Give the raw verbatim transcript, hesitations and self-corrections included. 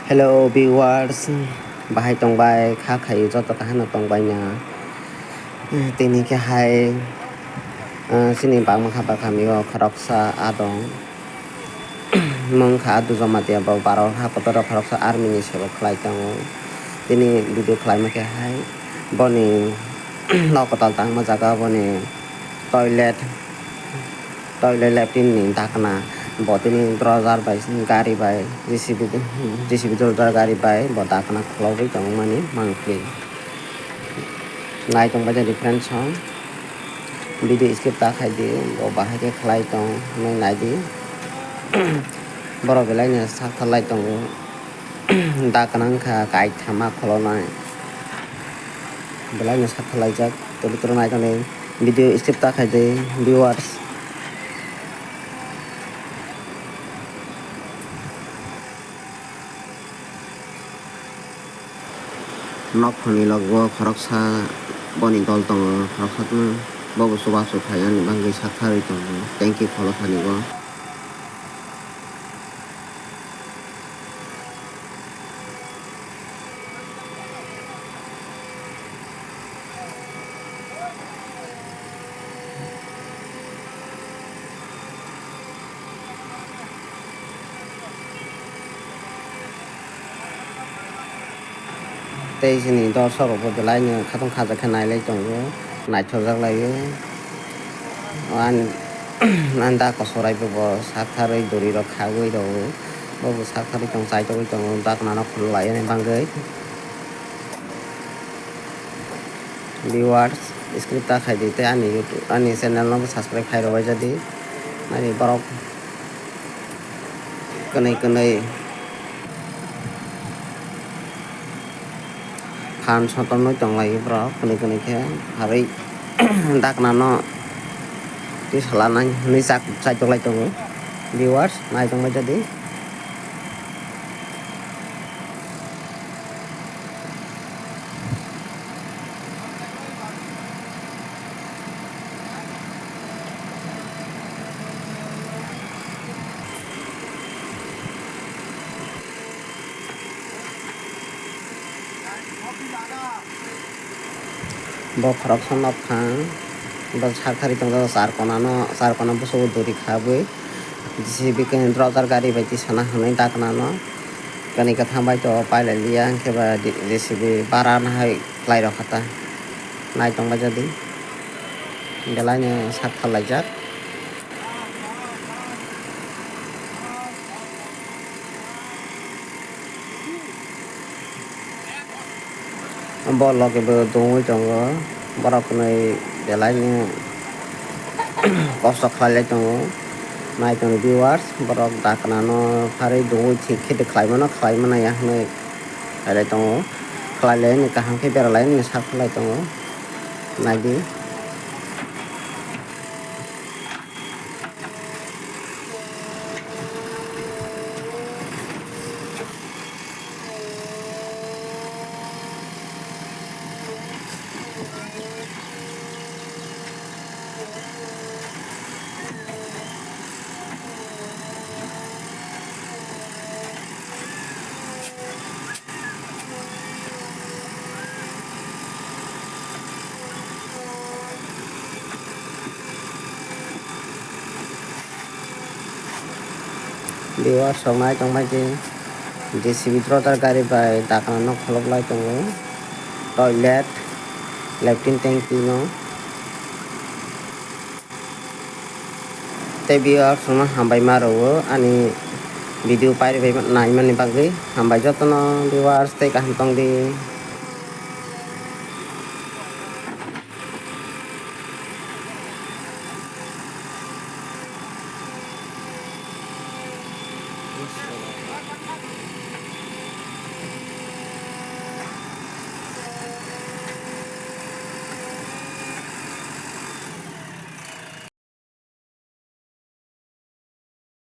Hello viewers, bahai tongbai kha khayo joto kaham no tongbai na. Tini khe hai, eh, chini bangma kha bakha mio khoroksa adong. Mung kha Dujo Matia bo baro ha kotor rok khoroksa army ni sebo khlai tongo. Tini video khlaima khe hai boni nok kwtal tangma jaga boni toilet. Toilet latrine ni dakna bo tini drojar bai gari bai J C B, J C B drojar gari bai bo dakna kholobwi tongmani mankhe. Nai tongbai di friends song. Video skip ta khai di, bo bahai khe khlai tong hinwi nai di. Borok belai no sak thalai tongo. Dakna wngkha kaithama kholonai. Belai no sak thalaijak. Toro toro nai tongdi. Video skip ta khai di viewers. Nok phani logo khoroksa boni dol tongo, khoroksa bobo chubachu khai ani bagwi sak tharwi tongo. Thank you kholosa ni bo. Tei chini dorsok rok bo belai no khatung khajak khe nailai tongo, naithokjak lai o. Ani, ani da kosorai bo bo sak tharwi duri rok khagwi rw o, bo bo sak tharwi tong chaitogwi tongo, dakna no khulai ani bagwi. Viewers, skip ta khai di tei ani YouTube, ani channel no subscribe khai rw bai jadi. Ani borok kwnwi kwnwi phan sotonwi tong lai borok kwnwi kwnwi khe harwi dakna no twi sala nai hinwi chak chaitok lai tongo. Viewers, nai tong bai jadi. Bo khoroksa nok phang, bo sak thari tongjago, char kona no, char kona busugo duri kha bwi, J C B khe drojar gari bai tisana hinwi dakna no, kani kwthang bai to pailai liya, hwnkhe ba J C B bara no hai khlai rw kha ta, nai tong bai jadi, belai no sak thalaijak. Bo loge bo dungwi tongo, borok hwnwi belai no kosto khlai lai tongo. Nai tongo viewers, borok dakna no pharwi dungwi thik khe de khlai mano, khlai mano ya hwnwi khlai lai tongo. Khlai lai ni kaham khe bera lai ni sak khlai tongo, nai di. Viewers rok nai tongbai di, J C B drojar gari bai dakna no kholop lai tongo, toilet, latrine tanki no. Tei viewers no hambai ma rwo ani video pairi bai naimani bagwi, hambai jotono viewers tei kaham tong di.